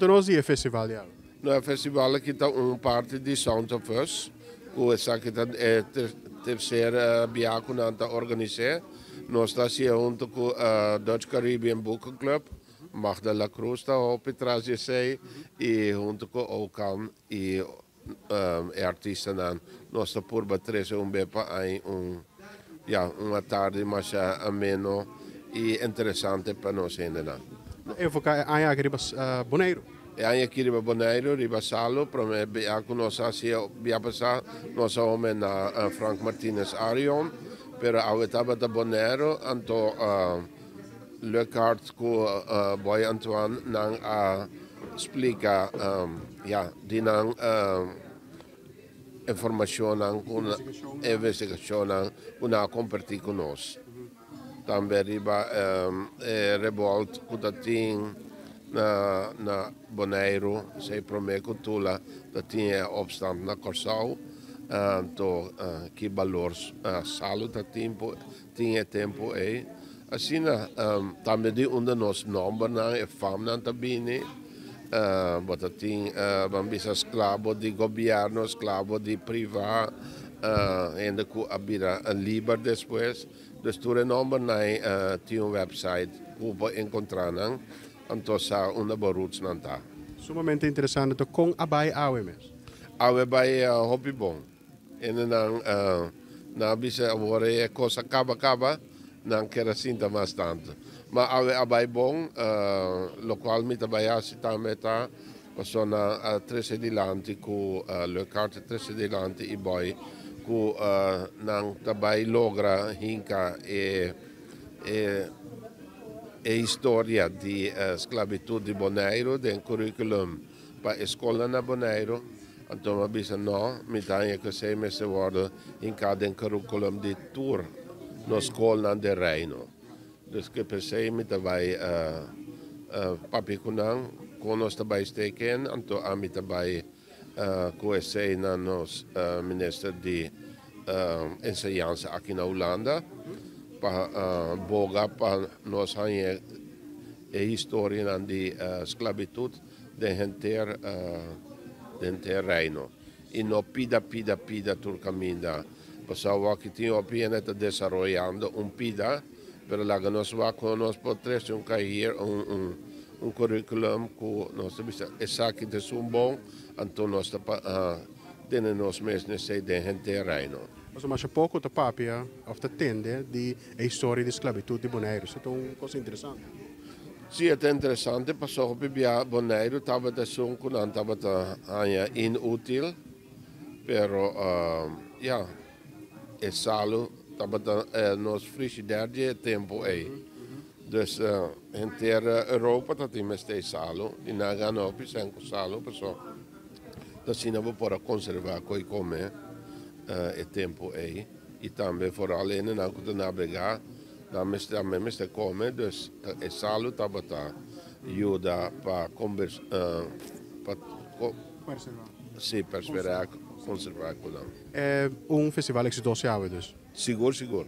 Konta nos di e festival di awe. No, e festival aki ta un parti di Sounds of Us, ku esaki ta e terser bia ku nan ta organis'é. Nos ta hasié huntu ku Dutch Caribbean Boeken Club, Magda La Cruz ta hopi tras di esei, i huntu ku Ocan i e artistanan. Nos ta purba trese un be pa aña un, ya, un atardi masha ameno i interesante pa nos hendenan. Ta enfoká e aña aki riba Boneiru? E aña aki riba Boneiru, riba Salu. Promé bia ku nos a hasi bia pasá nos a home na Frank Martinez Arion, pero awe tabata Boneiru, anto Luckhart ku Boy Antoine nan a splika ya di nan informashonnan ku investigashonnan ku nan a kompartí ku nos. Tambe riba e rebolt ku ta tin na na Boneiru, esei promé ku Tula ta tin e opstand na Kòrsou, anto ki balor salu ta tin tin e tempu ei. Asina tambe di unda nos nòmbernan, e famnan ta bini, bo ta tin ban bisa sklabo di gobièrnu, sklabo di privá, hende ku a bira liber despues. Dus tur e nòmbernan ei tin un wèpsait ku bo por enkontrá nan, anto sa unda bo rootsnan ta. Sumamente interesante. Ta kon a bai awe mes? Awe bai hopi bon. Hendenan nan a bisa awor e kos a kaba kaba, nan ker a sinta mas tantu. Ma awe a bai bon, lokual mi ta bai hasi tambe ta pasobra nan a trese dilanti ku Luckhart a trese dilanti i Boy ku nan ta bai logra hinka e e historia di sklabitut di Boneiru den kurikulum. Pa e skolnan na Boneiru, anto mi a bisa no, mi ta haña ku esei mester wòrdu hinká den curriculum di tur nos skolnan den Reino. Dus ke p'esei mi ta bai papia ku nan kon nos ta bai steken, anto ami ta bai ku esei na nos minister di enseñansa aki na Hulanda pa boga pa nos haña e historianan di sklabitut den henter den henter Reino i no pida pida pida tur kaminda pasobra awor tin hopi hende ta desaroyando un pida pero laga nos wak kon nos por trese un kahir un un un curriculum ku nos ta bisa esaki ta esun bon anto nos ta tene nos mes nesei den henter Reino. Pasobra masha poko ta papia òf ta tende di e historia di sklabitut di Boneiru. Esei ta un kos interesante. Sí, e ta interesante pasobra hopi bia Boneiru tabata esun ku nan tabata haña inútil, pero ya, e salu tabata nos frishider di e tempu ei. Dus henter Europa ta tin mester e salu i nan a gana hopi sèn ku salu pasobra ta asina bo por a konservá koi kome e tempu ei. I tambe foral hendenan ku ta nabegá nan mester tambe mester kome, dus e salu tabata yuda pa pa si persverá konservá ku nan. E un festival eksitoso awe dus? Sigur sigur.